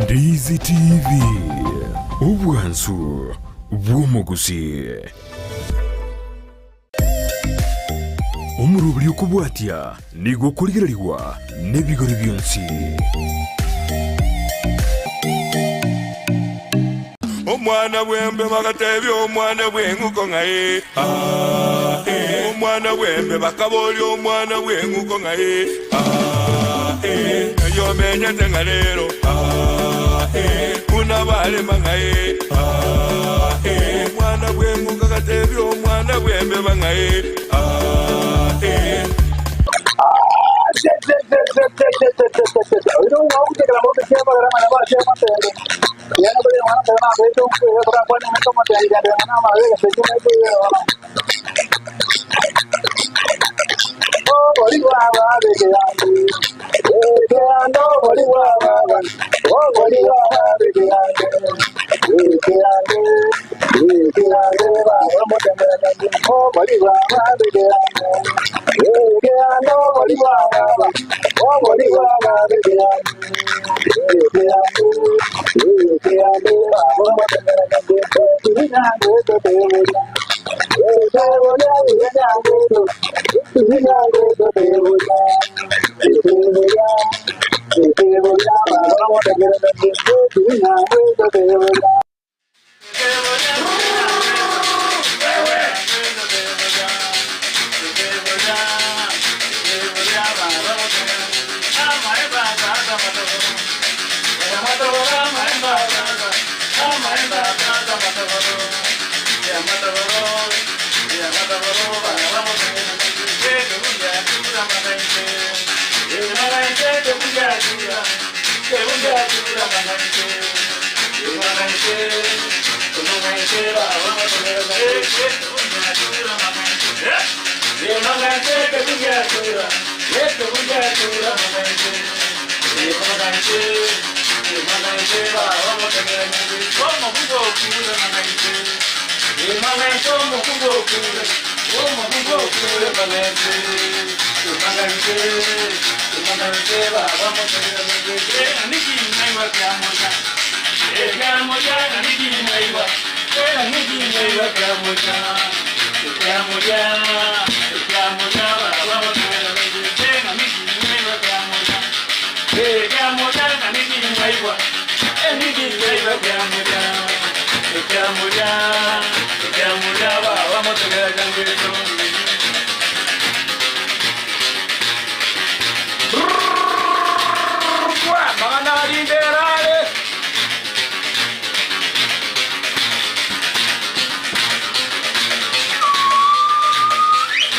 Ndizi TV, obwansu bw'omogusii. Omoroberi okobwatia nigo okorigererigwa nebigori bionsi. Omwana bw'embe bagatebia omwana bw'eng'uko ng'a ee, aa, ee. Omwana bw'embe bakaboria omwana bw'eng'uko ng'a ee, aa, ee. Ng'ai omenyete ng'a rero, aa, ee. Buna barema ng'a ee, aa, ee. Omwana bw'eng'uko agatebia omwana bw'embeba ng'a ee, aa, ee.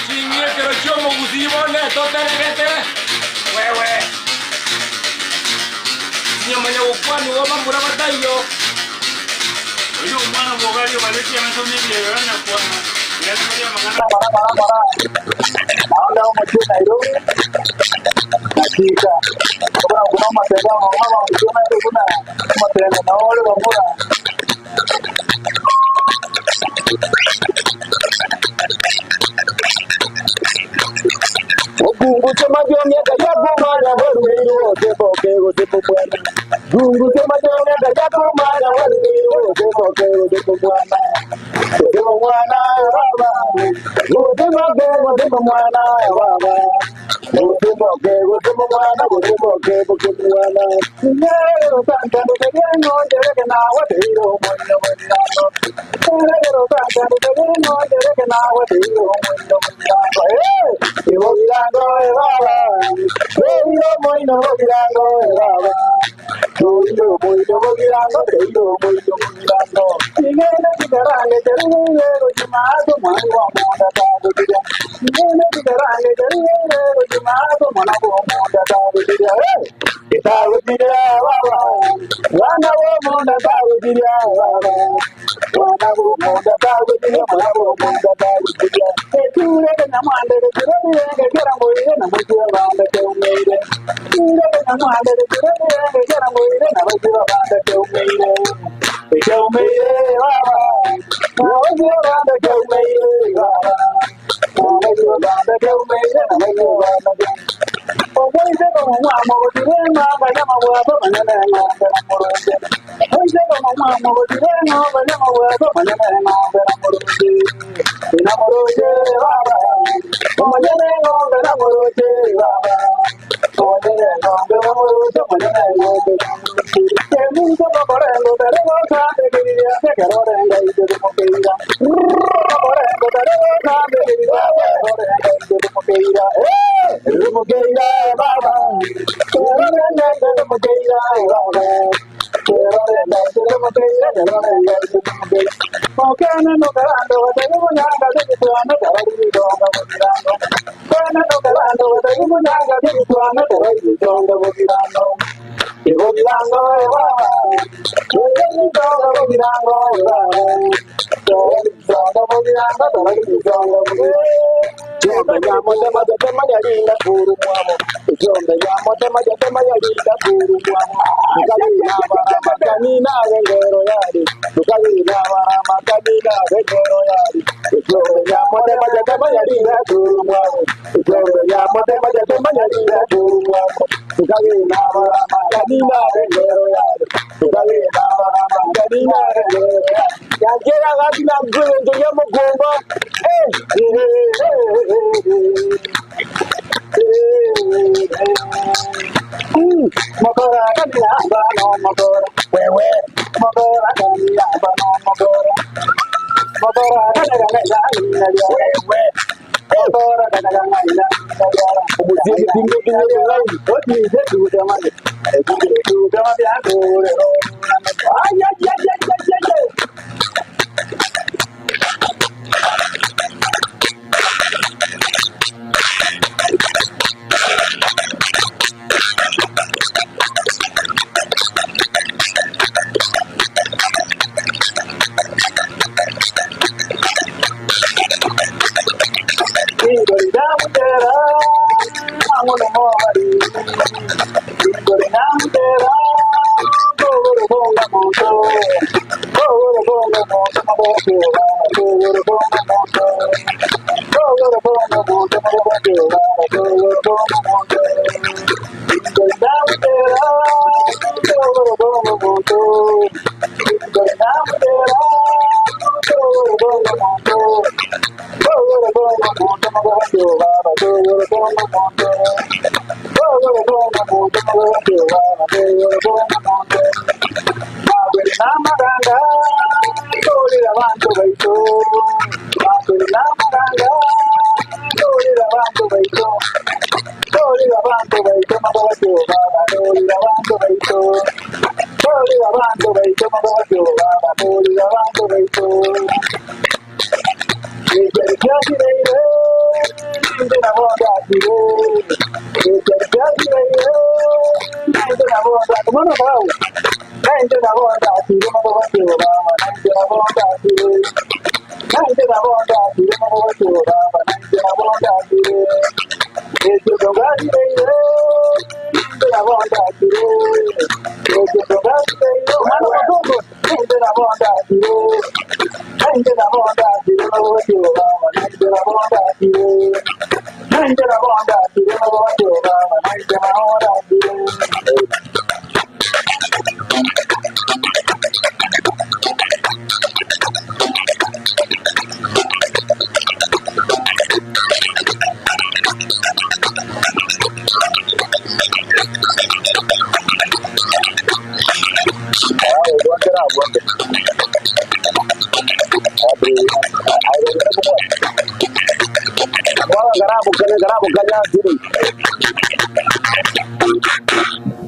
Ching'ekero chi'omogusii bono etoteregete, wewe. Tinyamanya gokwanigwa bamura bataiyo. Oyio omwana omogari obareti amasome ebiegera na kwana, tiga amang'ana.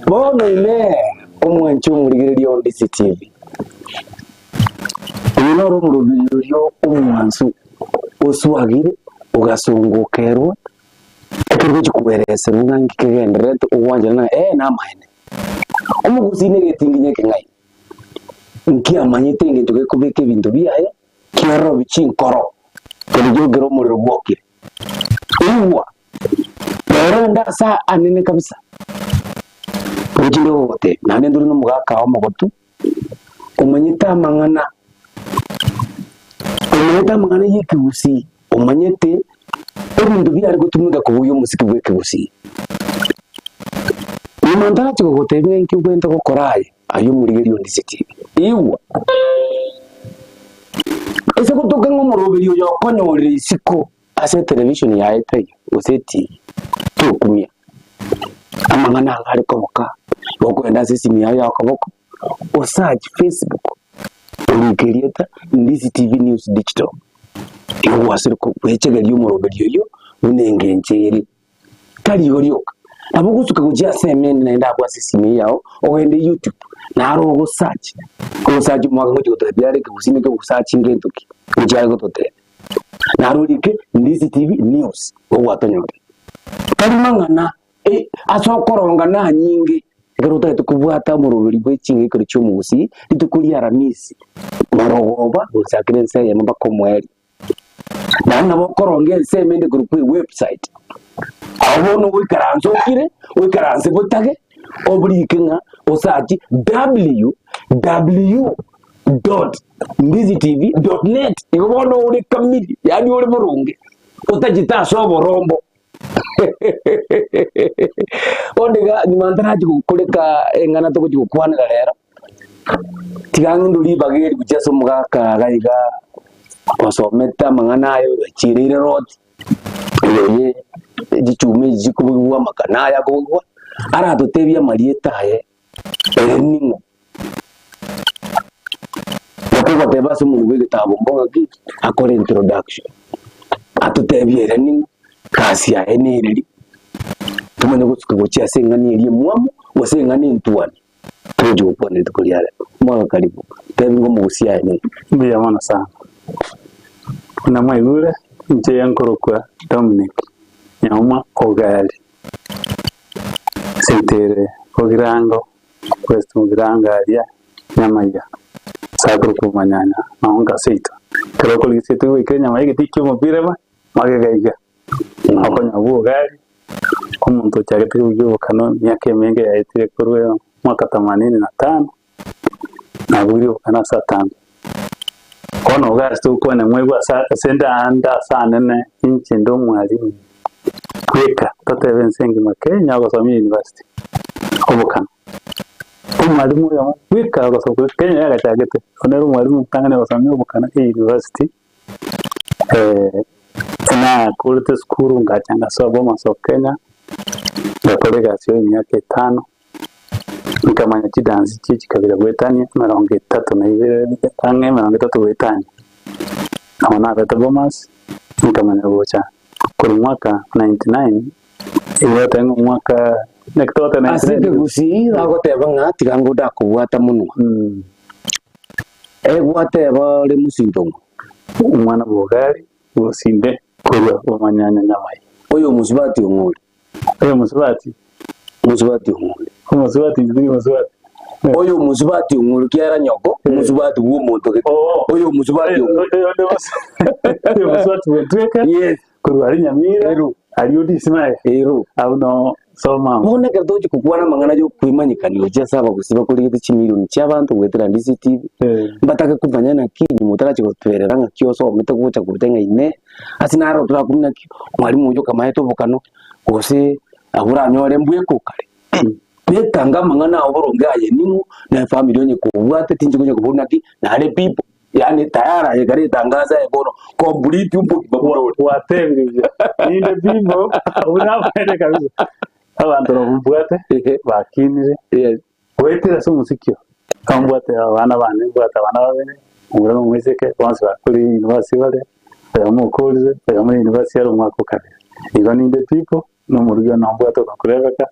Bono ime omwanche omorigereria o DCTV, oyo noro omorobiri oria omwansu oswagire ogasungokerwa ekero gochia koereserwa ng'a nki kegendererete ogwanchera ng'a ee namaene. Omogusii na egetinginye ekeng'aini, nkiamanyete engencho gekobeka ebinto biaye kiororobi chinkoro, kero giokera omorero bwokire. Igwa, rero inde ase anene kabisa, ngochire gogotebia, naende ntore na omogaka oo omogotu, omanyete amang'ana, omanyete amang'ana ya ekegusii, omanyete ebinto biare gotumeka kobugia omosiki bwa ekegusii. Nyuma ntarachi gogotebia ng'a inki ogwenerete gokora aye, aye omorigereria o Ndisi TV. Igwa! Ase gotoka ng'a omoroberi oyo okonyorire isiko ase etelevishoni yaye taiyo, gose etibi, tokumia. Amang'ana aya are koboka, igo okogenda ase esimi yago ya okoboko, osearch Facebook, orike erieta Ndisi TV News Digital, igo gwasire goechegeria omoroberi oyio buna engencho ere. Tari igo rioka, nabo ogosuka gochia ase emende naende abwo ase esimi eye yao, ogende YouTube, naro ogosearch, ogosearch omwaka ngochia gotebia are ekegusii neke ogosearch ngento ki, ngochia are gototebia. Naro orike Ndisi TV News, ogwatonyorire. Tari mang'ana eh, ase okoronga nanyinge, ekero otagete kobwata omoroberi bwe ching'ekero chia omogusii, rituko ria Aramisi, morogoba gochakera ense eyemo mpaka omoerio. Naende nabo okoronga ensemo ende korwa kwe website, abwo bono ogoikaransa okire, oikaranse botage, obrike ng'a osachi www dot ndizitv dot net, igo bono ore kamiri, yaani ore boronge, otachete ase oborombo. Bono iga nyuma ntarachi gokoreka eng'ana togochi gokwanera rero, tiga ng'ende ribaga eri gochia ase omogaka iga iga osomete amang'ana aya oyochireire roti, oyoye chichuma echi chikobugigwa amakana aya akobugigwa, aratotebie amarieta aye ere ning'o. Nakogoteba ase omonto bw'egetabu ng'aki akore introduction, atotebie ere ning'o, egasi yaye nereri, tomanye gosuka gochia ase eng'ana eria emwamu, gose eng'ana entuani, togochi gokwana rituko ria rero. Omwaka karibu, tebi ng'a omogusia aye ning'o. Mbuya mono sana. Buna mwaigure, inche nkorokwa Dominic Nyauma Ogari, Seitere Ogirango West Mugirango aria Nyamaiya, ase akorokwa Omanyanya, nao ngaseito. Ekero okorigia seito goika enyama y'egetii ki'omopira ba, magega iga, okonyora bw'ogari, omonto ochagete kobugia obokano emiaka emenge yaetire korwa mwaka themanini na tano, nabugirie obokano ase atambe. Bono iga ase togokwana mwaigwa ase ase ndaande ase anene inche inde omwalimu bweka totebe ense engima Kenya ogosomia university obokano. Omwalimu oyomo bweka ogosoma korwa Kenya yagachagete, oyio nere omwalimu omotang'ani ogosomia obokano e university nakorete esukuru ngacha ngasoa Bomas of Kenya, ngakora egasi ya emiaka etano. Nkamanya chidansi chie chikabira goetania emerongo etato na ibere ang'e emerongo etato goetania. Nabo nabete Bomas, nkamanya gocha korwa mwaka 99, igo goteba ng'a omwaka naki togoteba Ase 99 ekegusii bagoteba ng'a tiga ngode akobwata monwa. Egwateba ore mosinto ng'o? Omwana bw'ogari gosinde korwa omanyanya nyamai. Oyo omosubati ong'o ore? Oyo omosubati. Omosubati ong'ore. Omosubati inche tindi mosubati. Oyo omosubati ong'ore kiara nyoko, omosubati bwa omonto gete. Oo. Oyo omosubati ong'ore. Oyo onde oyo omosubati bw'Otweka, Yes. korwa aria Nyamira, Ero. aria Odisi naye, Ero. abwo noo soma amo. Bono ekero togochia kokwana amang'ana ya okwemanyekania gochia ase abagusii bakorigete chimilioni chia abanto goetera Ndisi TV, Eh. mbatake komanya naki nyuma otarachia gotwerera ng'aki osomete gocha gocha ng'a inee, Ase naro torakumia naki mwalimu oyio okamaete obokano, gose abwo oranyore mbweka okare. Betange amang'ana ao boronge aye ning'o, na efamiri onye kobwate tinchi konya kobori naki nare people, yaani tayari aye kare etangazo aye bono complete obogima buna ore. Gwatebire buya, ninde bimbo, obwo namaene kabisa, abanto nabo mbwate, bakinire. Yes. Goetera ase omosikio, nabo mbwate abana bane, mbwate abana babere, omomura na omoiseke, bonsi bakore university bare, oyomo okorire, oyomo university are omwaka o kabere. Igo ninde tipo, na omorugi one nabo mbwate okorokwa Rebecca,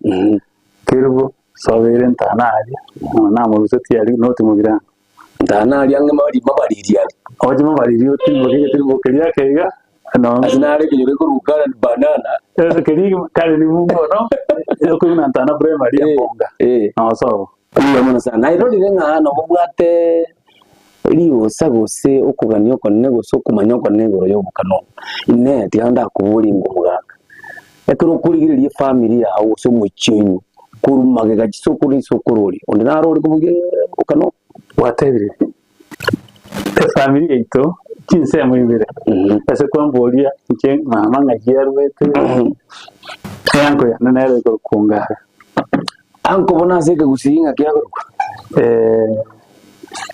Kerubo, sobeire ntana aria, nonya namorusetie aria noti mogirango. Ntana aria ang'e mari mabariri aria. Oche mabariri otirimboke egetirimbo keria ake iga, no Ase nare ekenyoro ekorwa Garden Banana. Ase keria kare ni mono, okoigwa na ntana primary embonga, Eh. nosobo. Mbuya mono sana. Nairorire ng'a nabo obwate rigosa gose okogania okonene gose okomanya okonene igoro y'obokano obo. Inee, tiga ndakoborie inwe omogaka, ekero okorigereria efamiri yao gose omochie oino, korwa magega chisokoro na chisokoro oria, onde naro ore kobugia obokano obo? Gwatebire, efamiri yaito chinsemo ibere, ase kwamboria inche mama ng'ai arwete, eanko yane nere ekorokwa Ongara. Ankobona ase ekegusii ng'aki akorokwa?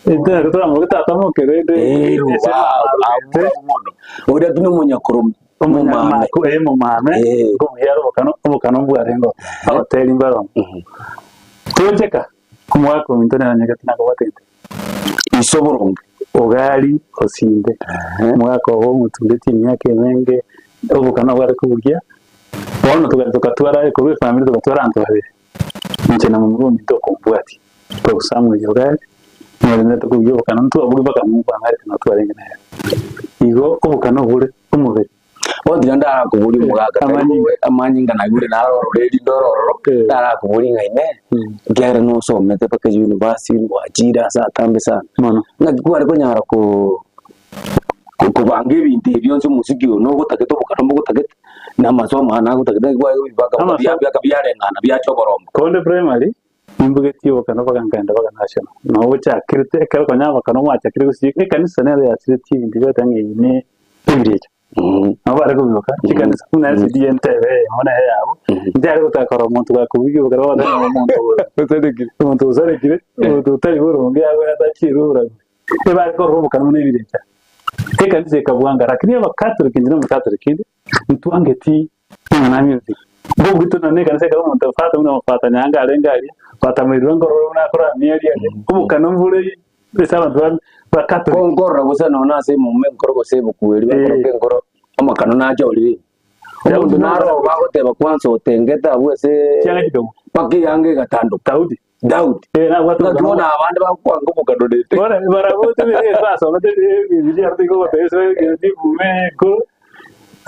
Intwe toramoke tata mokerende Eh, ase abwo mono. Oria ki nomonyakorome, omomame. Omomame, Eh. nkobuya obokano obokano mbwarenge oo, abateri mbaro. Tocheka, omogaka ominto nere onyegete nakobwate intwe. Ise oboronge. Ogari osinde, omogaka obo omotureti emiaka emenge, obokano bware kobugia, bono togenda togatwara korwa efamiri togatwara abanto babere, inche na momura ominto okombwatia, korwa Samuel Ogari, nere nere tokobugia obokano ntwabugia mpaka ng'umbu America nabo twarenge nere. Igo obokano bore omobere. Bono tiga ndarakoborie omogaka tari Amanyinga. bobe amanyinga naigure naro ororo erinde ore ororo, Eh. ndarakoborie ng'a inee, ekiagera nosomete mpaka university gwachire ase atambe sana, Mono. ng'aki kware konyara ko kobanga ebinto ebi bionsi omosiki oyo nogotagete obokano mbogotagete, na amasomo aya nagotagete ng'aki kware kobibanga Amasomo- biaka biareng'ana biacha oborombo. Konde primary, nimbugetie obokano mpaka nkaenda mpaka national. Nabo bochakirete ekero konya abakano mwachakire gosiria ekanisa nero yasiretie ebinto biaete ng'a eyi ne ebirecha. Nabo bare kobiboka chikanisa buna SDA entebe eyemo nere yabo, ntiare gotaka korora omonto gakobugia obokano bagoteba ng'a omonto oyo omonto osarekire, omonto otari boronge abwate achiire oborabu. Ebare korora obokano buna ebirecha. Ekanisa ekabwanga lakini abakatoliki inche nomokatoliki inde, ntwangeti amang'ana a music. Mbobwete nonye ekanisa ekero omonto fata buna fata nyange arenge aria, fata mairura nkorora buna akoramia aria aria, obokano mbore ase abanto ba bakatoliki. Ko nkorora gose nonya ase emuma enkoro gose ebuku eria bakoroka enkoro, amakano nache orire. Omonto naro bagoteba kwanza otengete abwo ase Chianga chikagwa. mpaka eyanga egatandoka. Daudi. Daudi. Eh, nabwate Ng'aki obokano bono abande bakwanga obokano rende. Bono barabwo tibiri basomete Bibilia tigo gotebia ase egento ebume eko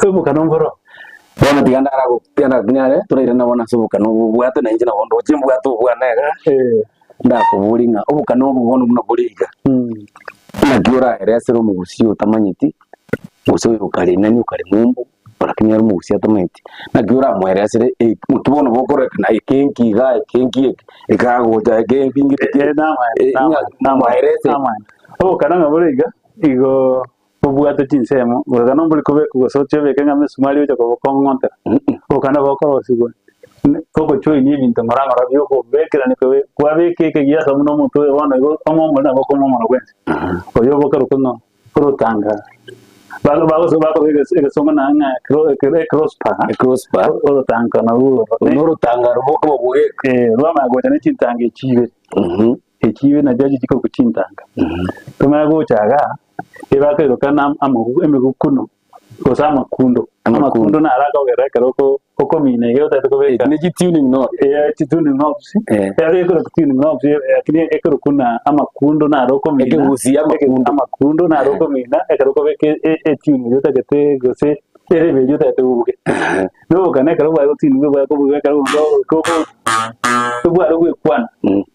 obokano mboro. Bono tiga ndarago tiga ndakonyare torairane bono ase obokano obo obwate na inche nabo ndoche mbwate obwane iga Eh. ndakoborie ng'a obokano obo bono buna bore iga naki oraeresere omogusii otamanyeti gose oyo okare inani okare ng'umbu Lakini ere omogusi atamanyeti, naki oramoeresere eki naki bono bokorekana eke nki iga eke nki eke, ekagocha eke nki nki Eh, namaene, eh, ng'a namaene, namaene, moerese. namaene. Obokano ng'a bore iga, igo bobwate chinsemo, obokano mbori kobekwa gose oche obeke ng'a emesumari oche kobokong'ontera. Obokano bokorosigwa ne ogochoinia ebinto ng'ora ng'ora bia okobekerania kobe kwabeka eke giasoa buna omonto oyo bono igo omomore nabo okomomora bwensi. Oyo obokerokwa ng'a orotanga bagosoa egesongo na ng'a ecrossbar Ecrossbar. orotanga narwo oro Norotanga roboka bogeka. Eh, rwamanya gocha ne chintanga echi ibere echi ibere nachio chikorokwa chintanga tomanye gocha igaa ebakoiroka na amagu emigukuno gose amakundo amakundo naro akogera ekero oko okomina iga otagete kobeka Ne chi tuning knob. Eh, chi tuning knobs Eh. eh, ekorokwa tuning knobs eh, lakini ekorokwa na amakundo naro okomina Ekegusii amakundo. amakundo naro okomina ekero okobeka e- etune eria otagete gose erebe eria otagete obuge nobokana ekero bwaye gotinigwa bwaye kobuga ekero ogoika oko bware goekwana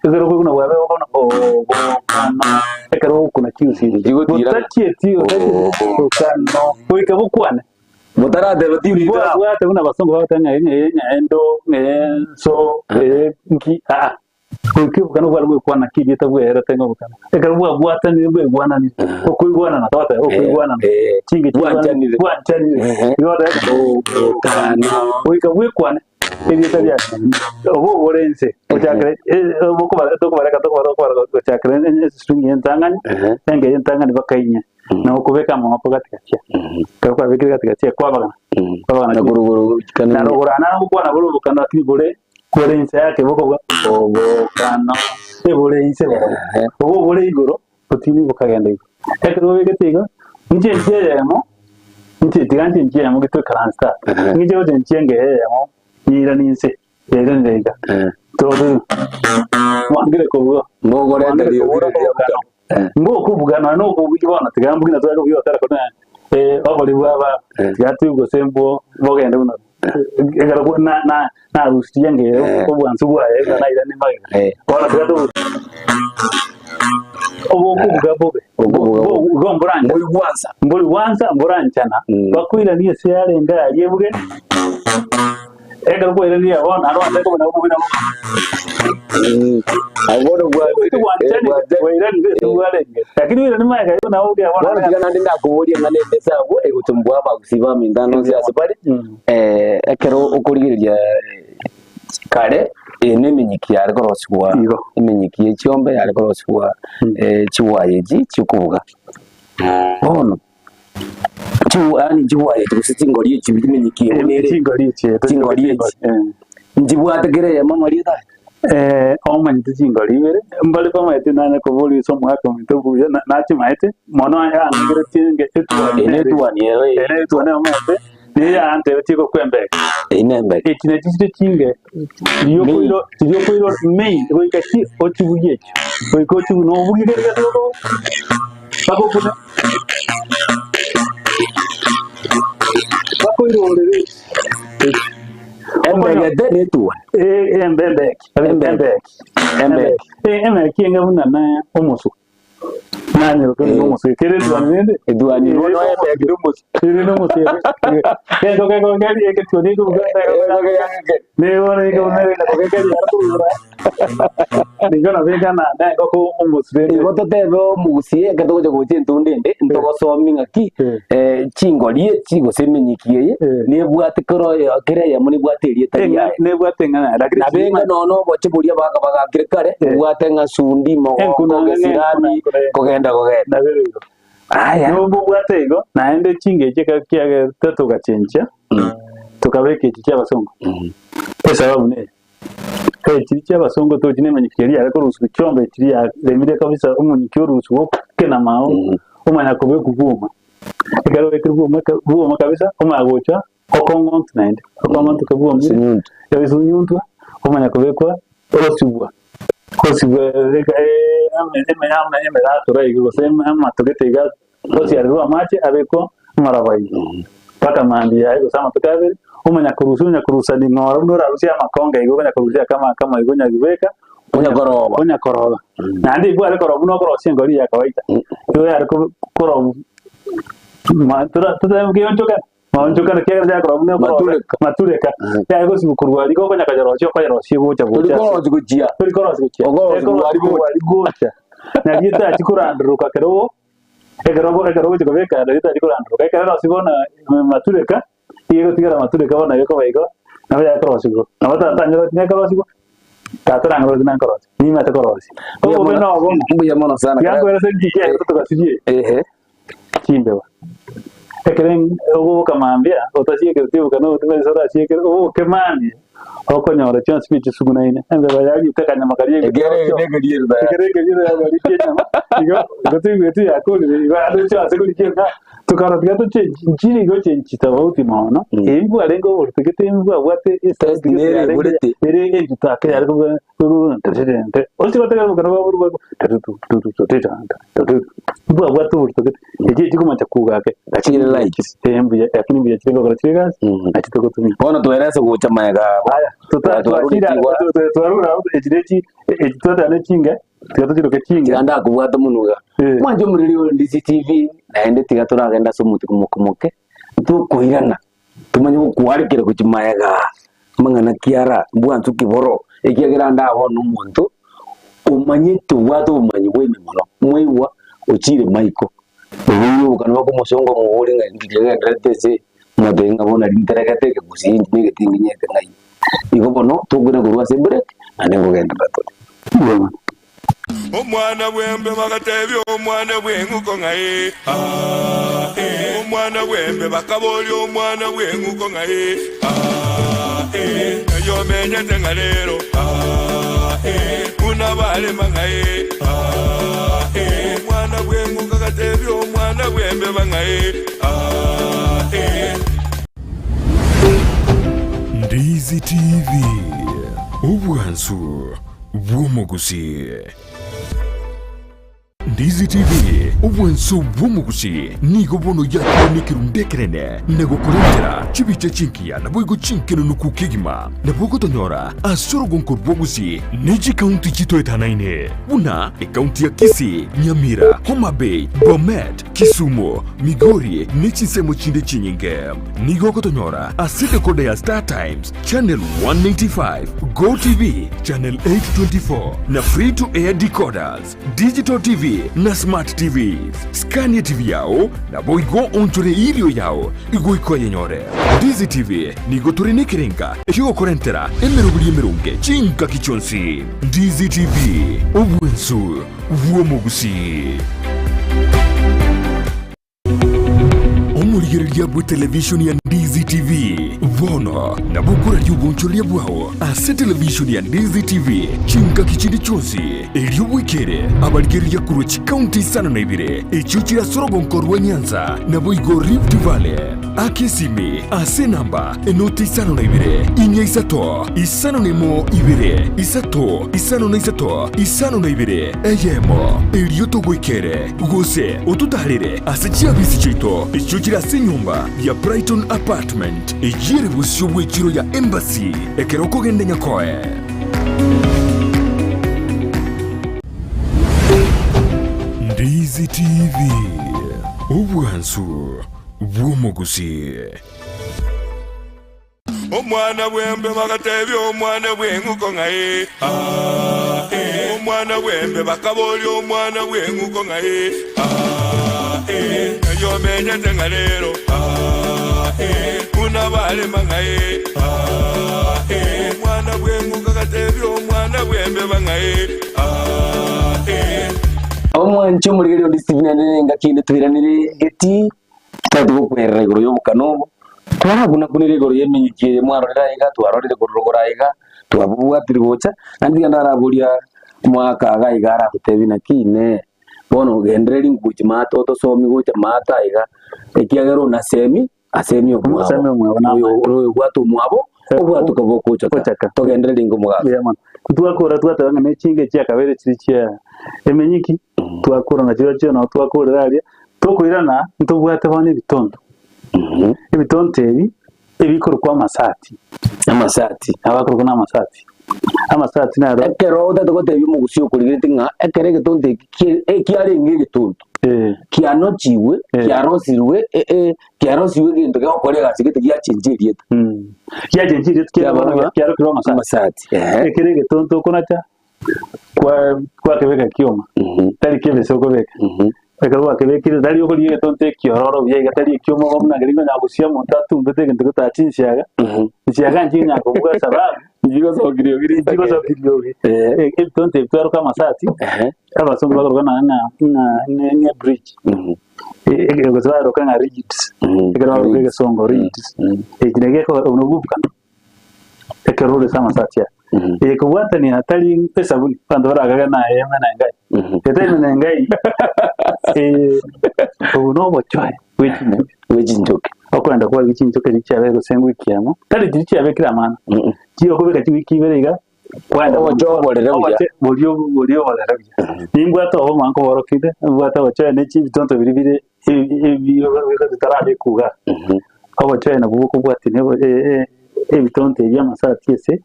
ekero okoigwa bwabe bono obokano ekero ogokuna chiusi echi Chigotira. gotachieti gotachieti obokano goika bokwane Motarateba tiri Bwa- bwate buna abasongo bagoteba ng'a ng'a ng'a endo ng'a enso eh, nki aa goika obokano bware goekwana ki erieta bwaerete ng'a obokano ekero bwabwatanire bwaigwananire okoigwanana togoteba okoigwanana eh, chingencho bwanchanire. bwanchanire Ehe. igo ogoteba Obokano. goika bwekwane erieta riaye obo obore inse gochakera bokobara tokobareka tokobara tokobara gochakera eswing entang'ani enge entang'ani bakainya na okobeka amaboko gati gati ekero kwabekire gati gati kwabagana kwabagana Na korogoro na rogoro naro gokwana bore obokano lakini bore bore inse yake bokobua obokano ebore inse barabwo obo bore igoro botini bokagenda igoro. Ekero obegete igo, inche enchia eyemo, inche tiga inche enchia eyemo getoikaranse tata, inche gocha enchia engiya eyemo, nyeiranie inse, yairanire iga. Toro mwangire kobua, Mbogorete mwangire riogi kobura riria obokano. bokano. Mbokobuga nonya na okobugia bono, tiga mbugie na tware kobugia gotera kore obori bwaba, tiga toigwe gose mbo bogende buna ekero kwa na na narusirie engiya obwansu bwaye buna nairanie magega. Bono tiga tobugie obokobuga bobe, Okobuga bobe. igo mboranchana Mboigwansa. mborigwansa mboranchana, bakoiranie ase yarenge aria ebuge, ekero kwairanirie bono naende oanche kobuna obobe nabo Abwo bono bwanchire. bwanchani Bwanchani. bwairanire ase bwarenge lakini oiranie magega igo nabo obuya Bono tiga naende ndakoboria ng'a nende ase abwo egotombua abagusii baminto ande onsi ase bare, ekero okorigereria kare. Eye nemenyiki yare korosigwa, Igo. emenyiki ye chiombe yare korosigwa chiwaya echi chiokobuga. Bono, chiwa yaani chiwaya echi gose chingori echi chimenyiki eye buna ere, Chingori echi, Chingori echi. Nchibwate kera eyemo amarieta aya? Omanyete chingori ibere, mbare bamaete nanye koboria ase omogaka ominto buya na- nachimaete, mono yangeretie nge etuoni Eye nere. netuani ero eye. Ere etuoni omanyete, niyo yantebetie gokwembeka. Eye nembeke. Echi nachi chire chinge, riria okoiro riria okoiro main goika chi ochibugie echio, goika ochibugie nobugie keri gese gokobugia, mpaka okune, mpaka oirorere echi echi. Embegete netuani. Eh, embe embeki, Embeki. embeki, Embeki. Eh, emeki enga buna na omosu. Nanyorete Eh. omosu. Kere etuani rende. Etuani Eh, bono embeki nomosu. Ere nomosu. Kego kego keri eketuani eko. Nigo nigo nigo keri arkurura. Nigo nabeka na nengoko omosu rende. Igo totebe omogusie ekero togocha gocha entunda ende ntogosomi ng'aki Eh. chingori echi gose emenyiki eye Eh. nebwate kera oyo kera eyemo nebwate erieta riaye. Nebwate eng'ana lakini Nabo enga nonya oboche boria baka bagakire kare Eh. obwate ng'a sundi mogongo Enkuna, gesirani enkuna, enkuna. kogenda kogenda. Nabere igo. Aya. Nobobwate igo naende chingecho ekero kiagerete togachenchia tokabeka echi chi'abasongo. Esababu neye. Echiri chi'abasongo tochi nemanyiki eria yare korusigwa chiombe echiri yaremire kabisa omonyiki orusigwa okenama oo omanya kobekwa bwoma. Ekero obekire bwoma eke bwoma kabisa omanya gocha okong'ontwa naende, okong'ontwa ekero bwomire, Sunyuntwa. esunyuntwa omanya kobekwa orosibwa, orosibwa eme emeratora iga gose amato gete iga Osiarerwe amache abekwe amaraba igoro, mpaka mambia yaye gose amatuko abere, omanya korusia onya korusania ng'ora buna orarusie amakonge igo onya korusia akamo akamo igo onyabibeka Onya koroba. onya koroba. Naende ibware koroba buna okorosia engori ya kawaida, igo yare ko korobu ma tora totebe keonchokana maonchokana ekiagera yakoroba buna okoroba Matureka. matureka, yare gosibu korwa riko okonya koyerosia okoyerosia gocha Tori gocha ase korosia gochia. tori korosia gochia, Okorosia ekorosia korwa aria korwa aria gocha, nari etachi koranderoka kero Ekero ekero ogochia kobeka riria tari koranduruka, ekero erosia bono matureka, iga egotigara matureka bono ekoba igo, nabo yakorosigwa. Nabo tata anyore nekorosigwa, tata orang'e nankorosia, nimanyete korosia. Obobe na obomo, Mbuya mono sana. tiga nkoerese nki kiagerete togasirie Ehe. chimbeba. Ekero ogoboka mambia, otasiekire tibuka na obotuko orasiekere, oboke mambia, Okonyora chionsi pi chisugunaine, embeba yariete akanyama karia Ekere eke nekeriero tayari. Ekere ekeriero yariete enyama, igo igo toigwete yakorire, igo ande chiase korigia ng'a tokarora tiga tochenchi nchiri igo chenchi tofauti mono, Mm. eye mbwarenge oborito gete mbwabwate Test esauti gete nere yarenge eborete. ere enchito ake yare koba ochi gotega obokano bwa borwa mbwabwate oborito gete, echi echikomacha kuga ake, Chire light. Eh, mbuya lakini mbuya chire gokora chire egasi Mm. nachi togotumia. Bono twerese gocha magega Aya, tota- Twarure twachira- chigwa. tu- tu- twarure aho, echi nechi echi twatane chinga tiga tochiroke chinga tiga ndakobwata monuga Eh. mwanche omoreri oyo Ndizi TV naende tiga toragende ase omote moke tokoirana tomanye gokwarekera gochia magega amang'ana kiara mbwansu kiboro ekiagera ande abwo bono omonto omanyete obwate obomanyi bwa ime mono mwaigwa ochire maiko. Oboiri obokano bakomosonga omobori ng'a inki kegendererete ase omotebia ng'a bono rinteregete ekegusii inche negetingi nyete ng'ai. Igo bono tokoira korwa ase ebreak naende nkogenderera tore. Omwana bw'embe bagatebia omwana bw'eng'uko ng'a ee, aa, ee. Omwana bw'embe bakaboria omwana bw'eng'uko ng'a ee, aa, ee. Ng'ai omenyete ng'a rero, aa, ee. Buna barema ng'a ee, aa, ee. Omwana bw'eng'uko agatebia omwana bw'embeba ng'a ee, aa, ee. Ndizi TV, obwansu bw'omogusii. Ndizi TV, obwansu bw'omogusii, nigo bono yakire nekerundu ekenene na gokorentera chibicha chinkiya naboigo chinkenenuku kegima. Nabo ogotonyora ase orogonko rw'Ogusii ne chikaunti chitoetanaine buna ekaunti ya Kisii, Nyamira, Homa Bay, Bomet, Kisumu, Migori ne chinsemo chinde chinyinge. Nigo ogotonyora ase decoder ya Star Times, channel 185, Go TV, channel 824, na free to air decoders, digital TV na smart TVs. Scan TV yao naboigo onchore irio yao igoika oyenyore. Ndizi TV nigo tore nekerenga ekigokorentera emeroberi emeronge chingaki chionsi. Ndizi TV, obwensu bw'omogusii. Omorigereria bw'etelevishoni ya Ndizi TV bono nabo okoraria obonchoreria bwao ase televishoni ya Ndizi TV chingaki chinde chionsi, erio bwekere abarigereria korwa chikaunti isano na ibere echio chire ase orogonko rwa Nyanza naboigo Rift Valley. Aka esimi ase enamba enoti isano na ibere, inya isato, isano na emo ibere, isato, isano na isato, isano na ibere, eyemo, erio togoikere, gose ototaarere ase chiabisi chiaito echio chire ase enyomba ya Brighton Apartment, eyio ere bosio bw'echiro ya Embassy, ekero okogenda Nyakoe. Ndizi TV, obwansu bw'omogusii. Omwana bw'embe bagatebia omwana bw'eng'uko ng'a ee, aa, ee. Omwana bw'embe bakaboria omwana bw'eng'uko ng'a ee, aa, ee. Ng'ai omenyete ng'a rero, aa, ee. Buna barema ng'a ee, aa, ee. Omwana bw'eng'uko agatebia omwana bw'embeba ng'a ee, aa, ee. Omwanche omorigereria o Dstv naende nengaki ende toiranere getii. Totagete gokwerera igoro y'obokano obo, twarabunakunire igoro y'eminyoki eye mwarorire aiga, twarorire korwa rogoro aiga, twabobwatire gocha, naende tiga ndaraboria omwaka iga iga aragotebie naki inee, bono ogendereria ngochia maate otosomie gocha maate aiga, ekiagera onasemi asemi omwabo, Asemi omwabo na oyo amaene. ore oyobwate omwabo, obwatoka bogocha ka, Gocha ka. togendereria inga omogaka. Mbuya mono. Ntwakora twateba ng'a ne chinga echiakabere chiri chia emenyiki, twakora na chirochio nabo twakorera aria, Tokoirana ntobwate bono ebitonto. Ebitonto ebi ebikorokwa amasati. Amasati. Nabo akorokwa na amasati. Amasati naro. Ekero otagete gotebia omogusii okorigereti ng'a ekero egetonto eki ki- eh, kiarenge egetonto, Eh, kianochigwe, Eh. kiarosirwe eh, eh, kiarosirwe egento gegokora egasi gete giachenchia erieta. mm. Giachenchia erieta kiaye bono Kiaba kiarokirwe amasati. Amasati, ehe. Ekero egetonto okonacha, kwa kwakebeka kioma, tari kebese okobeka. Ekero gwakebekire tari okorigia egetonto ekiororo buya iga tari ekioma igo buna keria nkonya gosia omonto atumbete egento getachi nsiaga, nsiaga nchinya kobuga sababu, Nchigosokia riogi ritagete. nchigosokia riogi. Eh. Ebitonto ebi twaroka amasati, Ehe. abasongo bakoroka ng'a ng'a ng'a ng'a bridge, gose baroka ng'a rigids, ekero baroka egesongo rigids. Eki naki gekogera obwo nobwo obokano. Ekero ore ase amasati aya, ekobwatania tari esabuni, abanto baragage naye emena engai, etari emena engai, obo na obochore bwe chinchoke. Bwe chinchoke. Okoenda kwarigia chinchoke riria chiabeire gose ewiki emo, tari chiria chiabekire amana, chiria okobeka chiwiki ibere iga, kwaenda Obochore oborere buya. Oboche boria boria oborere buya. Nimbwate obomo nkoborokire, nimbwate obochore ne chibitonto biria bire ebi ebi bitarabekwa igaa. Obochore nabwo bokobwatia ebitonto ebi amasati ase.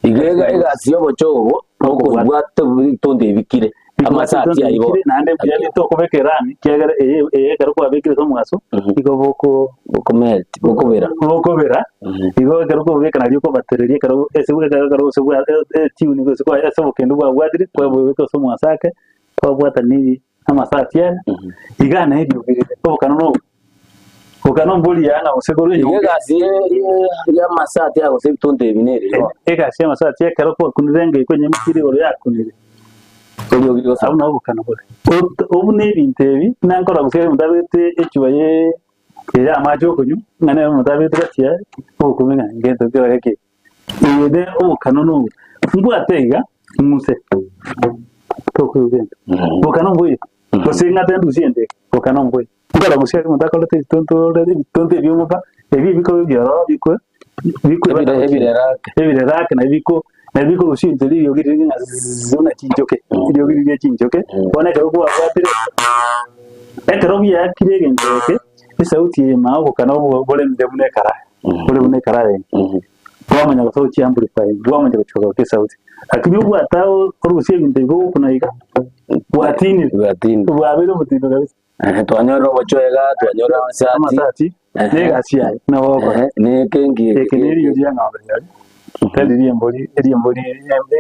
Igo ega- egasi y'obochore obo nokobwata ebitonto ebikire, amasati ayio bono. Naende mbuya tokobeka erami ekiagera eye eye ekero kwabekire ase omogaso igo boko Bokomelt, bokobera. bokobera igo ekero okobobeka nario okobatereria ekero ase ekero gose bwa etune gose kwa ase obokendu bwabwatire kwabobeka ase omogaso ake kwabwata nini amasati aya iga naye eriogi rire obokano nobo. Bokano mboria ng'a gose korwa Igo enyomba. egasi y'amasati aya gose ebitonto ebi nere igo. Egasi y'amasati ekero kwakunire engeiko enyamikiri igoro yakunire. Eriogi rigosoka. Abwo nabo obokano bore. Obu na ebinto ebi, buna nkora gose omonto abegete echuba ye eye amache okonywa, ng'a nere omonto abegete gati yaye, ogokumia ng'a ngento nkere geke. Eye ne obokano nobo. Mbwate iga, ng'use, tokoigwa gento. Bokano mboiyo, gose ng'ate ndusie ende, bokano mboiyo. Nkora gose omonto akorete ebitonto ore ebitonto ebiomo pa, ebi ebikoba ebiororo bikwe, bikwe Ebire- ebirerake. ebirerake nabi biko nabi bikorusia ebinto riogi rire ng'a zzzz buna chinchoke, eriogi riria chinchoke, bono ekero kwabwatire, ekero biakire egento eke, esauti eye mao obokano obo boremire buna ekaraya, bore buna ekaraya ime. Bwamanya gose gochia amplify, bwamanya gochia gosokia esauti. Lakini obwate ao orusie ebinto ebi bogokuna iga, bwate. Bwatinire. Bwatinire. Bwabeire obotino kabisa. Ehe, twanyorire obochwega, twanyorire amasati. Amasati, Ehe. na egasi yaye nabo ogokora. Ehe, na ekengi eke. Eke neriyo ria ng'ombe riaria, tari ri'embori, eri'embori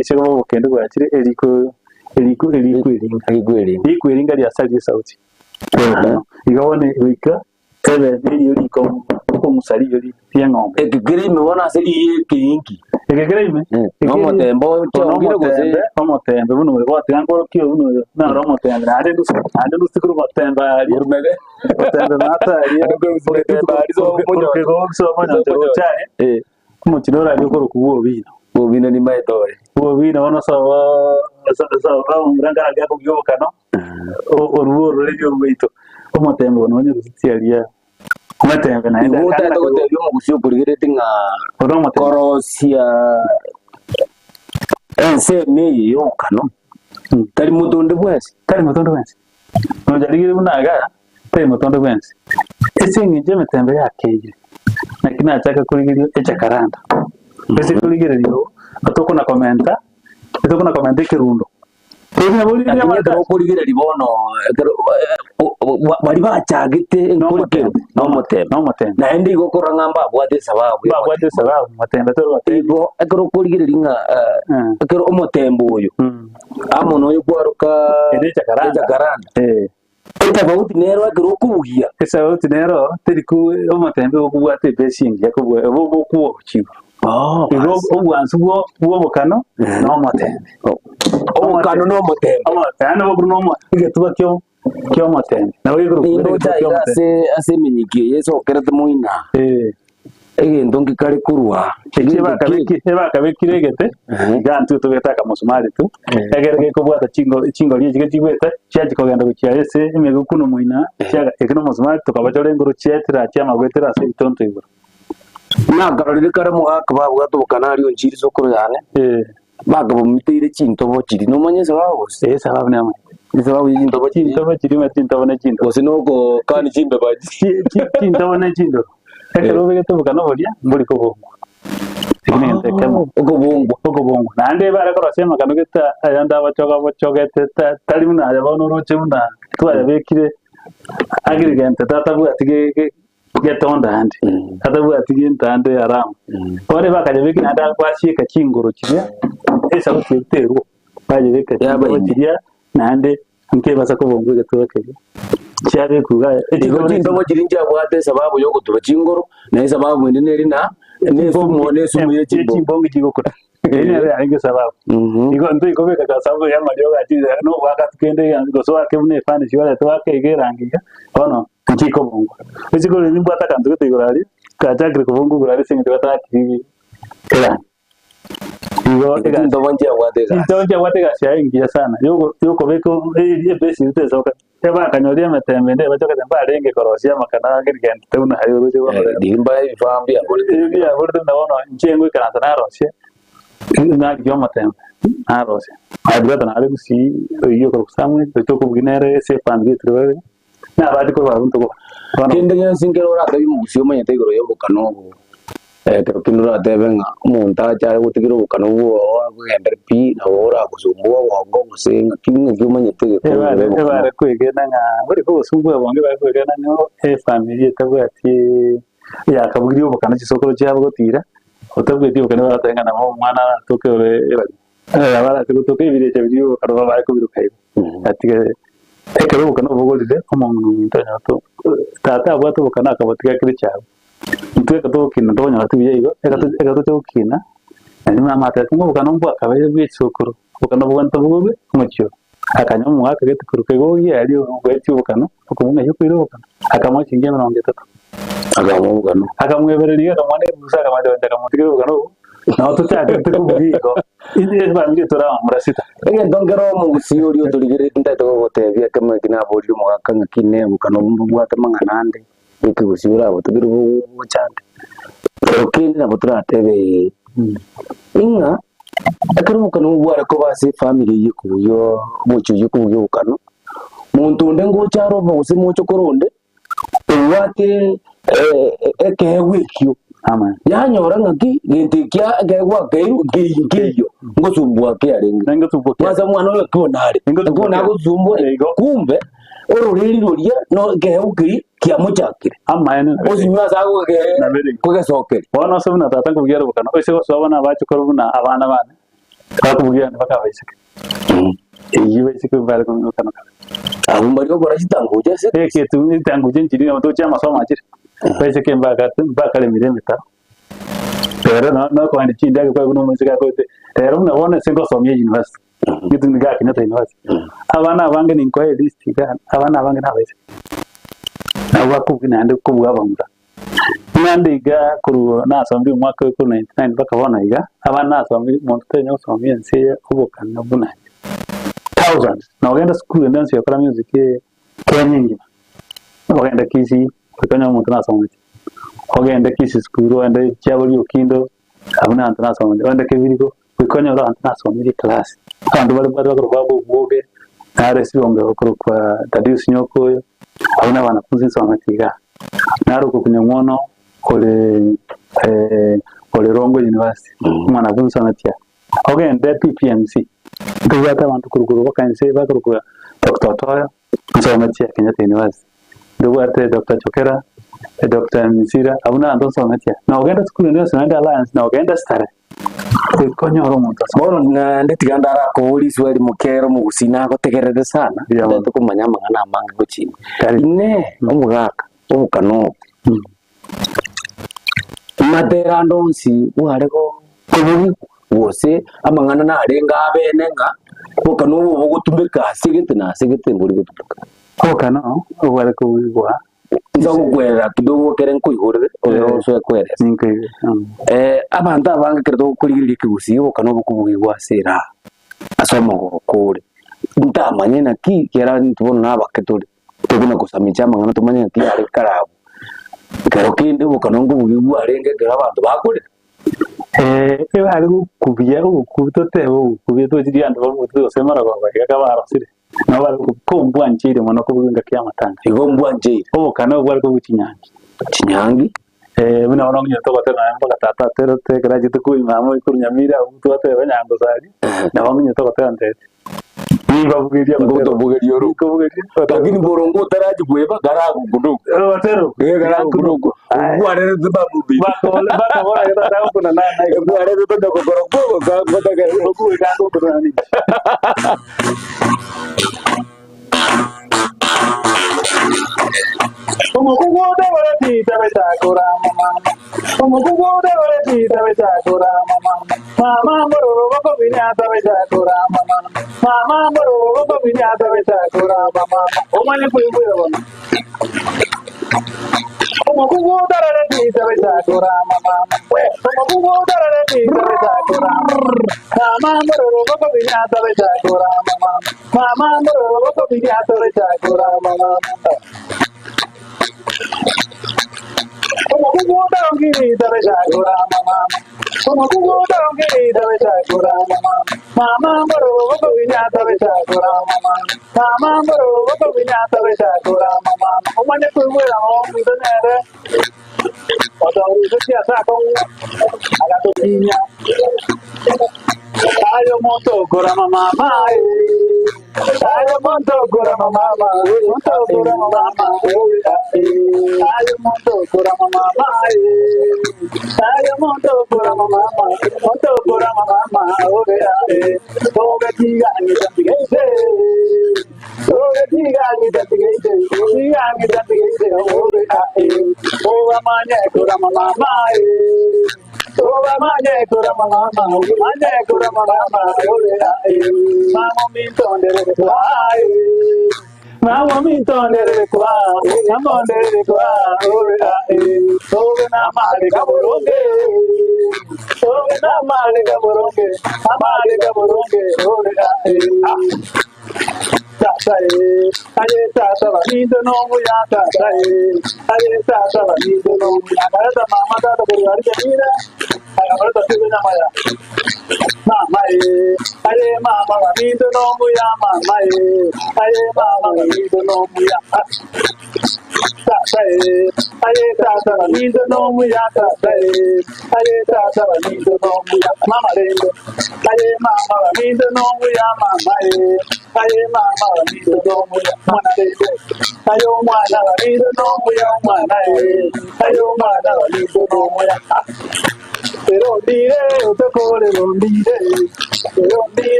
ase koba obokendu bwachire eriko eriko erikweringa. Erikweringa. Rikweringa riasaria esauti. Igo bono goika ebe neriyo rikong'u okong'usa riyo ri'eng'ombe. Eke kere ime bono ase riyo ekengi. Eke kere ime? Na omotembe ochongire gose? Omotembe, omotembe buna oyo, gwatiga nkorokia oyo buna oyo, naro omotembe naende ndusi naende ndusi korwa omotembe aria. Orumege. Omotembe maate aria, Naende korwa omotembe aria sobo korwa kegogo sobo omonyoncho roche aria, omochie noro aria okorokwa bw'obino. Bw'obino nimaete ore. Bw'obino bono sobo sobo omomura nkarenge akobugia obokano, orwo ororeri oru rwaito, omotembe bono onye rusitie aria. Omotembe naende Igo akana otagete koigwa. gotebia omogusii okorigeretie ng'a Ore omotembe. korosia ensemo eye y'obokano tari moto onde bwensi. Tari moto onde bwensi. Nonye rigiria buna igaa, tari moto onde bwensi. Ase eng'encho emetembe yakeire, naki nachaka korigereria ejacaranda. Ase korigereria oo, tokona komenta, tokona komenta ekerundo. Lakini ekero okorigereria bono ekero baria bachagete enkorikero nomotembe. Nomotembe. Naende igo okorora ng'a mbabwate esababu ya Mbabwate esababu motembe tore gotebi. Igo ekero okorigereria ng'a ekero omotembe oyo amo noyo kwaroka Ere ejacaranda. ejacaranda, Eh. etofauti nero ekero okobugia. Esauti nero teri ku omotembe gokobwata ebesi engiya kobua obo obokuochigwa. Igo obwansu bwo bw'obokano na omotembe. Obokano na omotembe. Yaani obokano na omo egetuba kio ki'omotembe. Nabo gekorokwa Ninde egetuba ocha iga ki'omotembe. ase ase emenyikio eye esokerete moina, Eh. egento nkekare korwa Eki egento ki? ebakabeki ebakabekire egete Ehe. iga intwe tobete akamosumari tu egere gekobwata chingo chingori echi chigwete chiachia kogenda gochia ase emegekuno moina chiaga eke na omosumari tokabachora engoro chiaetera chiamagwetera ase ebitonto igoro. Nakarorire kare omogaka babwate obokano aria onchire sokoro yane, Eh. bakabomiteire chintobo chiria. Nomanye esababu gose? Eh, esababu namanyete. Esababu ye chintobo chiria. Chintobo chiria omanyete chintobo ne chindoro. Gose nokokani chimbeba Chi- chi- Chintobo ne chindoro. Ekero obegete obokano boria, mbori kobongwa. Ekio negento ekemo. Okobongwa. Okobongwa. Naende bare korosia amakano gete ayande abachoga bochogete ta- tari buna aya bono oroche buna twayabekire agirigente tatabwati ge- ge- getonda ande, atabwati gento ande haramu. Bono bakanyebeka naende basieka chingoro chiria, esauti eria terwa, bayebeka Yaba chingoro ime. chiria naende nkebasa kobongwa egetuba keria. Chiabekwa iga Igo chintobo chiria nchiabwate esababu ya ogotuba chingoro, na esababu ende neri na na esumu na esumu ya chimbogi. Chimbongi chigokora. Eyio nero yarenge esababu. Igo ntoikobeka kasababu ya amariogo achiire nogoaka kende gose oake buna efanishi orete oake iga erangi iga, bono Nchikobongwa. Rituko riria nimbwate akanto gete igoro aria, gachakire kobongwa igoro aria ase eng'encho gatakiri erangi. Igo egasi Chintobo nchiabwate egasi. chintobo nchiabwate egasi yaye engiya sana, yoko yokobeka eri ebesi eria tesoka. Ebakanyoria emetembe ende ebachokete mbarenge korosia amakana ake rigentete buna aye oroche bono rero. Riria mbae ebifaa mbiaborete. Ebi biaborete buna bono inche ngoikaransa narosie, narigia omotembe narosia. Nabwata nare gusii oyio okorokwa Samuel, oito okobugia nere ase efamiri etire babere. Nabachia korwa abwo ntokoba. Bono. Kende gionsi nkere oratebie omogusii omanyete igoro y'obokano obo, ekero kende oratebe ng'a omonto ache are gotigera obokano bwao akogendere pi, nabo oragosumbua obongo gose ng'aki ng'aki omanyete egekong'u Ebare igoro y'obokano ebare obo. kwegena ng'a bari kogosumbua obongo ebare kwegena ng'a efamiri etabwati yakabugirie obokano chisokoro chiabo gotira, otabweti obokano baratebe ng'a nabo omwana aratoke ore ebari. Abarache gotoka ebirecha biria bi'obokano babae kobiruka igo. Atige ekero obokano obogorire omong'ina ominto onyora to tata abwate obokano akabotiga kere chiabo. Intwe ekero togokina ntokonyora tibuya igo, ekero ekero tocha gokina, naende mama atebete ng'a obokano mbwakabeire bwa esokoro, obokano bobwenerete bogorwe omochie oyo. Akanywa omogaka gete korwa kegogi aria ogoetia obokano, okomwa ng'ai okoira obokano, akamoa chiringi emerongo etato. Akamoa obokano. Akamwebereria iga akamoa na ebusa akamanya gocha akamotigera obokano obwo, nabo tochakete kobugia igo, intwe efamiri tore abamura sita. Egento nkere omogusii oria otorigereretie ntaete gogotebia ekemo eki naborire omogaka ng'aki inee obokano obo mbobwate amang'ana ande, ekegusii orabotigere bogochande. Ekero kende nabo toratebe ee, ing'a ekero obokano obo bware koba ase efamiri eyio ekobugia omochie oyio okobugia obokano, monto onde ngocha are obo gose mochokoro onde, obwate ekeegwa ekio. Amaene. Yanyora ng'aki gento ekia ekere gwakeirwe nkei nkeiyo ngosumbua kiarenge. Nengosumbua kiarenge. Kwanza omwana oyo ekio nare. Nengosumbua Ekio kiarenge. nagosumbua Igo. kumbe ororeri roria no ekeegwa keria kiamochakire. Amaene nabere. Osinywe ase agoge Nabere. kogesokeria. Bono ase buna tata nkobugia are bokano, oise gosoa bono abachokoro buna abana bane, bakobugia ande mpaka abaiseke. Eyio baiseke mbare kobokano kare. Abwo mbaria gokora chitanguche ase Eketu chitanguche nchiria nabo tochia amasomo achire. Baiseke mbaka mbakaremire emetaro. Rero no nokoenda chindege kwaye buna omoiseke akoete, rero buna bono ase ngosomia university, gete niga Kenyatta University, abana abange ninkoe elist iga, abana abange nabaiseke. Nabo bakobugia naende kobua abamura. Naende iga korwa nasomire omwaka oyo korwa 99 mpaka bono iga, abana nasomire monto tari gosomia ense eye obokano buna inche, thousands. Nogenda sukuru ende yonsi gokora music eye Kenya engima, ogende Kisii goika onye omonto nasomete, ogende Kisii sukuru ogende Chiabori Okindo abwo na abanto nasomete, ogende Kebirigo goika onyore abanto nasomirie eclass. Abanto bare bare bakorokwa Babu Obwoge, nare esibonge okorokwa Thaddeus Nyoka oyo, abwo na abanafunzi nsomete igaa. Nare okorokwa Nyang'wono ore ore Rongo University, omwanafunzi nsomete aa. Ogende PPMC, ntobwate abanto korwa korwa mpaka inse bakorokwa Doctor Otoyo, nsomete Kenyatta University. Ntobwate Doctor Chokera, Doctor Misira, abwo nabanto nsomete aa. Nogenda esukuru ende yonsi naende Alliance, nogenda Starehe. Konyora omonto ase Bono naende tiga ndarakoborie riswali mokere omogusii nagotegerere sana, Mbuya mono. ndete komanya amang'ana amange gochia ime. Karibu. Inee, omogaka, obokano obo, matera ande onsi bware go kobogigwa gose amang'ana narenge abene ng'a obokano obo bogotumeka ase gete na ase gete mbori gotumeka. Obokano obware kobogigwa Inse ogokwerera kidogo ekere nkoigorere oyo Eh. osoe kweresa. ninkoigwa. Abanto abange ekero togokorigereria ekegusii obokano obokobugigwa ase eraha, ase omogoko ore, ntamanye naki kera intwe bono nabake tore, tokona kosamicha amang'ana tomanye ng'aki yare kare abwo. Ekero kende obokano nkobugigwa arenge ekero abanto bakorera. Ebare gokubia ogokubia totebe ogokubia tochirie abanto babuete gose marogoba iga kabarosire. Nabo bare ko mbwancheire mono kobua engaki y'amatanga. Igo mbwancheire. Obokano obo bware kobua chinyangi. Chinyangi. Eh, buna bono onye togoteba nonye mpaka tata aterete ekero achete koima amo korwa Nyamira abwo twateba Nyangosari, nabo onye togoteba ntete. Nimbabugerie amatero. Ngotobugeria oro. Nkobugerie. Lakini borongo otarachi kweba karagokunugwa. Amatero. Eh, karagokunugwa. Ogwarerete babubi. Bakobora bakobora tata gokuna na na. Ogwarerete ndokokoro kwogo kakotagera. Okuwe kakokuna ni. Omokungu oteboreti tabesa korama mama. Omokungu oteboreti tabesa korama mama. Mama mbororo bokobinya tabesa korama mama. Mama mbororo bokobinya tabesa korama mama. Omanye koigwera bono. Omokungu otarareti tabesa korama mama. Omokungu otarareti tabesa korama mama. Mama mbororo bokobinya tabesa korama mama. Mama mbororo bokobinya tabesa korama mama. Omokungu otarongiri tabesa korama mama. Omokungu otarongiri tabesa korama mama. Mama mbororo bokobinya tabesa korama mama. Mama mbororo bokobinya tabesa korama mama. Omanye koigwera omonto nere otorusetie ase akong'u agatotinyia. Aye omonto okorama mama aye. Aye omonto okorama mama, omonto okorama mama, aye omonto okorama mama aye. Aye omonto okorama mama, omonto okorama mama, obe aye. Obe tigang'ita tigaise. Obe tigang'ita tigaise. Tigang'ita tigaise, obe aye. Obamanye korama mama aye. Obamanye korama mama, obamanye korama mama, obe aye. Mama ominto nderere kwaye. Mama ominto nderere kwa, mama nderere kwa, obe aye. Obe namare kaboronge. Obe namare kaboronge. Amare kaboronge, obe aye. Ah. Tata e, aye tata baminto no muya tata e, aye tata baminto no muya tata mama tata kori ari jamira.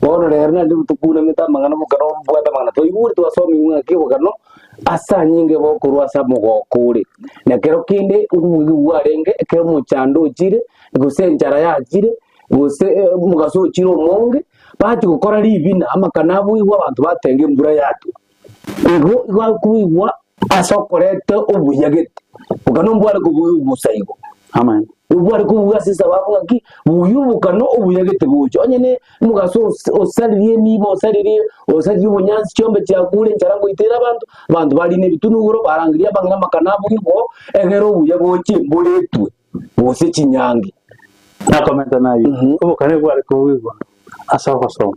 Bono rero naende tokunamete amang'ana omokano obwate amang'ana twaigure twasomiwa ng'aki obokano ase anyinge bokorwa ase omogoko ore. Na ekero kende obobe bwarenge ekero omochando ochire, gose enchara yachire, gose omogaso ochire omonge, bachia gokora ribina amakano aboigwe abanto batenga embura yatwa. Igo igo akoigwa ase okoreta obuya gete, bokano mbware kobuya obosa igo. Amen. Obware kobuga ase esababu ng'aki, buya obokano obuya gete gocha. Onye ne omogaso ose- osaririe enibo, osaririe osaririe obonyansi, chiombe chiakure, enchara ngoitere abanto, abanto barine ebitunu igoro, barangeria abang'ina amakano abwo igo, egere obuya boche mboretwe, gose chinyangi. Nakomenta naye, Mhm. obokano bware kobuigwa ase ogosoma.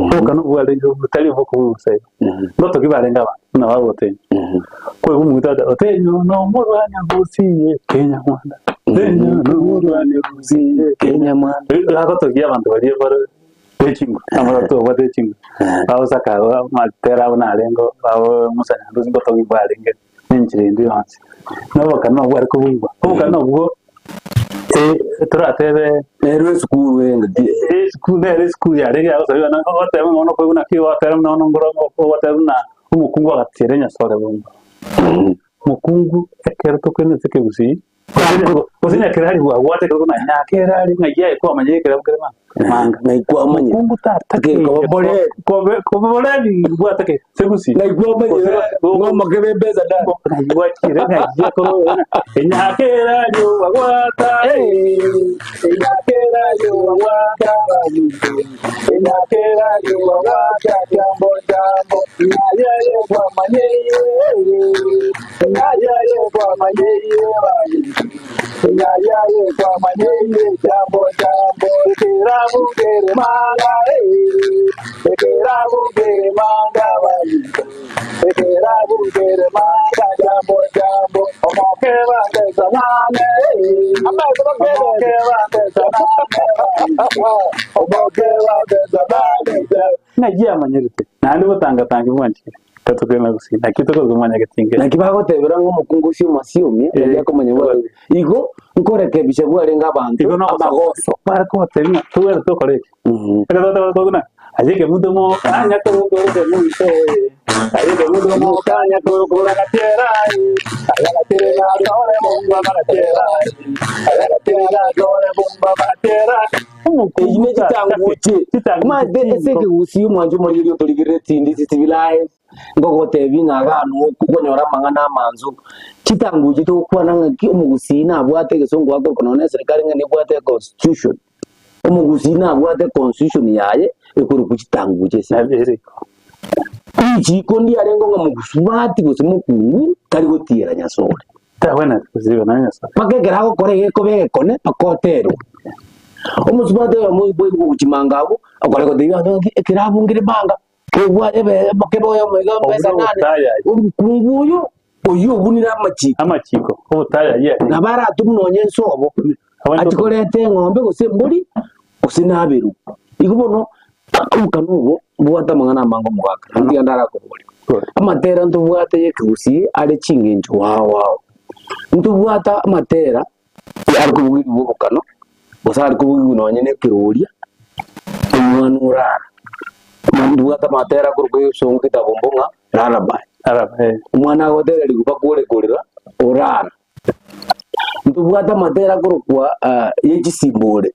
Obokano bwarenge botari obokong'u gose igo. Ngotoki barenge abanto buna bagotenyo. Koigwa omonto agote otenyo na omorwani ogusiye Kenya mwanda, otenyo na omorwani ogusiye Kenya mwanda. Agotogia abanto baria bare bechinguru, amato obwate chinguru. Bagosaka amatera abwo narenge abo Musa Nyandusi ngotogi barenge na enchera ende yonsi. Na obokano obwo bware kobuigwa, obokano obwo toratebe Nero esukuru ere Esukuru nere esukuru yarenge yagosabia abana ogoteba ng'a bono koigwa naki ogoteba buna bono ngoro ogoteba buna omokungu agatiira enyasore bono. Omokungu ekero tokoenda ase ekegusii, gose nyakerari bwagwate ekero buna nyakerari ng'ai aye kwamanya ekerabo kere manga. Ng'ai kwamanya. Omokungu tatakeire Koba boreri. kobe koba boreri bwatake ase egusii. Ng'ai kwamanyire ng'oma kebe embesa da. Ng'ai gwachire ng'ai ekero enyakerari obagwata Ng'ai amanyerete naende botangatangi bwanchire tatokwema gusii naki tokokomanya getinge. Naki bagotebera ng'a omokungu osio omasiomia, naki akomanya bware. Igo nkorekebisha bwarenge abanto Igo nogosa amagoso. bare kogotebia ng'a tobwenerete tokore eki. Ekero togoteba buna aye ekebuto mo kanya korokoro kemonto oye, aye ekebuto mo kanya korokoro gatiera aye, aye gatire gatore bomba bagatiera aye, aye gatire gatore bomba bagatiera aye. Eyio ne chitanguche. Omanyete ase ekegusii omwancho omorigereria otorigerere tindi civilize ngogotebia ng'a iga noo okonyora amang'ana amansu. Chitanguche togokwana ng'aki omogusii nabwate egesongo akorokwa nonya na eserikari ng'a nebwate econstitution. Omogusii nabwate econstitution yaye ekorokwa chitanguche ase. Richiko ndiarenge ng'a mogusubati gose mokungu tari gotiera Nyasore. Tagwenereti gosiba na Nyasae. Mpaka ekero agokora egekoba egekone mpaka oterwe. Omosubati oyomo oiboirwe gochia manga abwo, okore gotebia abanto ng'aki ekero abungire manga, kebwa ebe kebe oyomo iga Obwo mbesa na nane, obotayayi. omokungu oyo, oyio obunire amachiko. Amachiko, obotayayi arenge. Nabo aratomwe nonye ense obo, Abande achie koreta eng'ombe gose embori, gose naberwe. Igo bono, obokano obo, mbwate amang'ana amange omogaka, naende tiga ndarakoborie. Amatera ntobwate ya ekegusii are ching'encho ao ao. Ntobwate amatera are kobugigwa obokano, gose are kobugigwa nonye na ekeroria, omwana orara. Ntobwate amatera akorokwa egesongo getabo mbong'a lullaby. Omwana agotererigwa mpaka ore korera, orara. Ntobwate amatera akorokwa ye chisimbore.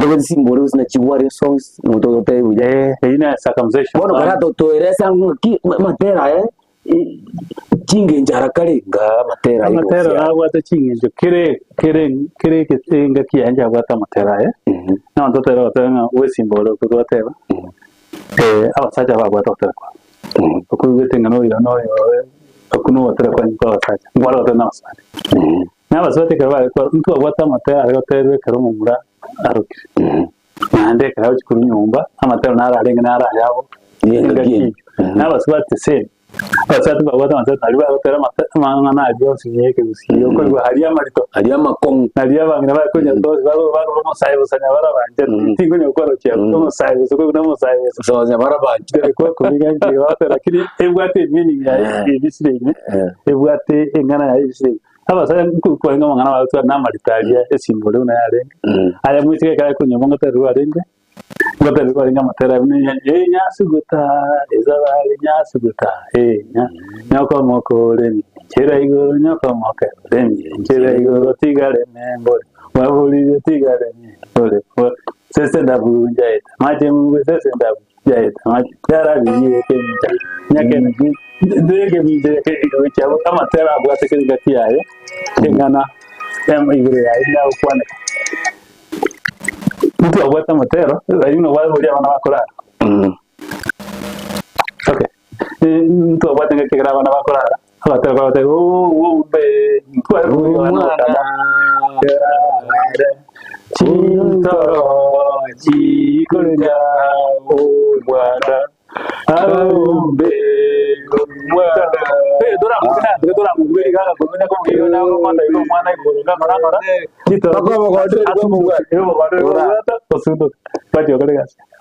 Ntobe chisimbore gose na chiwarrior songs nigo togotebia buya. Eh, eyio ne circumcision. Bono karatotoeresa ng'aki amatera aya chingencho ara kare nga amatera aye Amatera gose aya. nabwate ching'encho kere kere kere eke engaki yaye nchiabwate amatera aye, na abanto totebe goteba ng'a bwesimbore okwo twateba, abasacha babwate ogotera kwabo. Okoigwete ng'a noyo na oyo okwo na ogotera kwanyu kwa abasacha, nkware gotera na abasubati. Na abasubati ekero bare kora ntwabwate amatera are goterwa ekero omomura arokire. Naende ekero agochia korwa nyomba, amatero naro arenge naro ayabo, engaki eyio. Na abasubati the same, abasubati mbabwate amatero nario bagotera amate amang'ana aria onsi ya ekegusii, okoigwa aria amarito, Aria amakong'u. nario abang'ina bare konya tonsi bago barora omosae bosa nyabarabanchete, tinkonya gokwana gochia omosae bosa okoigwa na omosae bosa. Bosa nyabarabanchete. Kwakobiga nki bagotera lakini ebwate emeaning yaye ebisire ime, ebwate eng'ana yaye ebisire ime. Abasae nkorwa amang'ana bagotwara na amarito aria esimbore buna yarenge, aya moiseke ekero akonywa ngotererwa arenge, ngotererwa arenge amatera buna eh nyasuguta esabari nyasuguta eh nya nyoko mokoremi nchera igoro nyoko mokeremi nchera igoro tigare membore mwaborire tigare membore sese ndabunjaeta mache mungwe sese ndabunjaeta mache yarabirie kemincha nyakene ndege mincha amatera abwate kere engaki yaye eng'ana igoro yaye nagokwaneka mtu abwate amatero lakini nobwate abana bakorara okay mtu abwate engaki ekero abana bakorara abatero bagoteba oh chintoro chikorenya omwana arombe omwana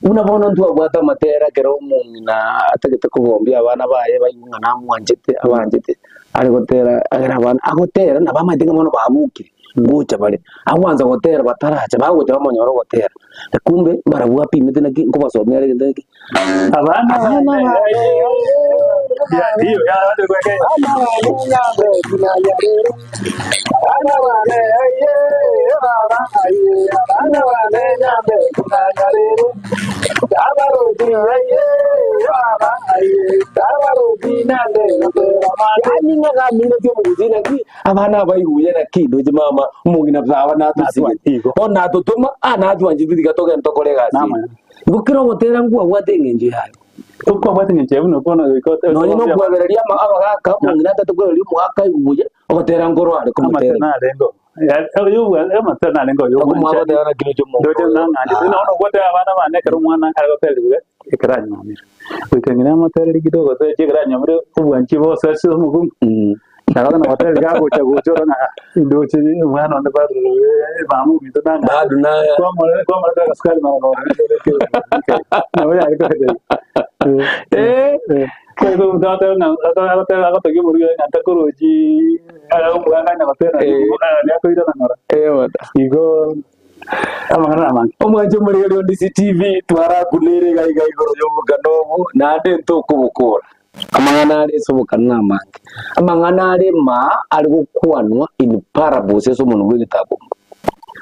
Buna bono ntwabwate amatera ekero omong'ina atagete kogombia abana baye baigwe ng'a namwanchete abanchete, are gotera agere abana agotera nabo amaete ng'a bono babukire, ngocha bare, agwansa gotera bataracha bagocha bamonyore ogotera, kumbe mbarabwo apimete naki nkobasomia are egento geke. Abana Abana Yaani ng'a gaminetie omogusii naki abana abaiguye naki ndoche mama omong'ina baba natusigete bono natotoma ah natwanchete tiga togende tokore egasi eye. Igo kera ogotera nkwabwate eng'encho yaye. Okwabwate eng'encho yaye buna bono goika ote- Nonye na okwebereria ama- abagaka omong'ina atete kwebereria omogaka aiguye ogotera nkoro are komotera. Amatera narenge oo. Amatera narenge oo Okomwabo goteba naki roche omonto Ndoche oyo. nang'anchete nonya nobwate abana bane ekero omwana agoterigwe ekero anyomire. Goika ng'ina amotereri kidogo gose ekero anyomire obwanchi bose ase omokungu. Nabo nagotereri agocha gocha ore ng'a ndoche omwana one bado mama ominto nang'anchete. Bado naye. Kwamore kwamoretera agasukari mara nabo yare koeteria. Agotebia omorugi oye ng'a ntakorochi omogaka gotera akoirana ng'ora. Igo amang'ana namange. Omwanche omorigereria o DCTV twarakunere iga iga igoro y'obokano obo naende ntokobokora. Amang'ana are ase obokano namange. Amang'ana are maa are gokwanwa in parables ase omonwa bw'egetagombo.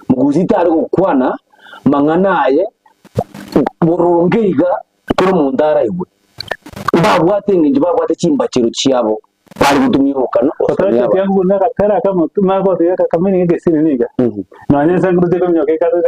Mogusi tare gokwana mang'ana aye boronge iga kera omonto araigwe. Mbabwate engencho babwate chimbachero chiabo bare gotumia obokano gosomia Otoche abanto. tianguna agatera akamo magotiga kakamini egesiri niga. Nonya ense nguru tekominyoka ekare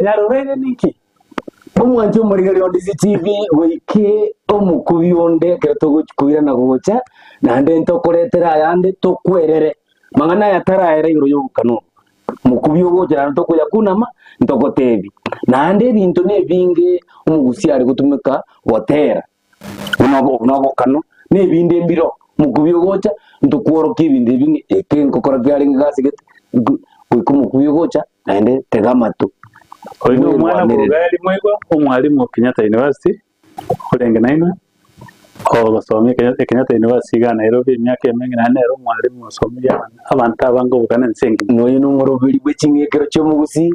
Nyarorere ninki? Omwanchi omorigereria o Ndisi TV goike omokubi onde ekero togochi koirana gocha, naende ntokoretera ayande tokwerere. Mang'ana aya taraera igoro y'obokano obo. Mokubi ogocha naende tokoyakunama, ntogotebie. Naende ebinto nebinge omogusi are gotumeka gotera, buna obo buna obokano, na ebinde mbiro. Mokubi ogocha, ntokworokia ebinto ebi ng'a eke nkokora kiarenge gasi gete, nko goika omokubi ogocha naende tega amato. Oyo nomwana Bwerwanerere. bw'Ogaeli Mwaigwa, omwalimu o Kenyatta University, orenge nainwe, ogosomia Kenya- Kenyatta University iga Nairobi emiaka emenge naende nere omwalimu osomirie abana abanto abange obokana ense engima. Noyo nomoroberi bwe ching'ekero chi'omogusii,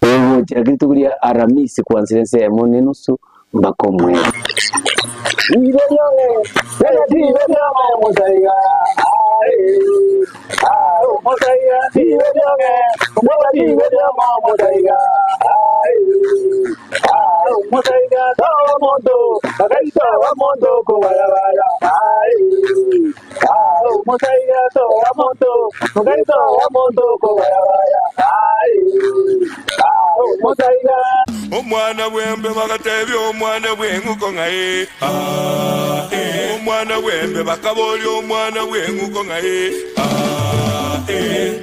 ogochera rituko ria Aramisi kwansa ensemo na enusu mpaka omweri. Omwana bw'embe bagatebia omwana bw'eng'uko ng'a ee, aa, ee. Omwana bw'embe bakaboria omwana bw'eng'uko ng'a ee, aa, ee.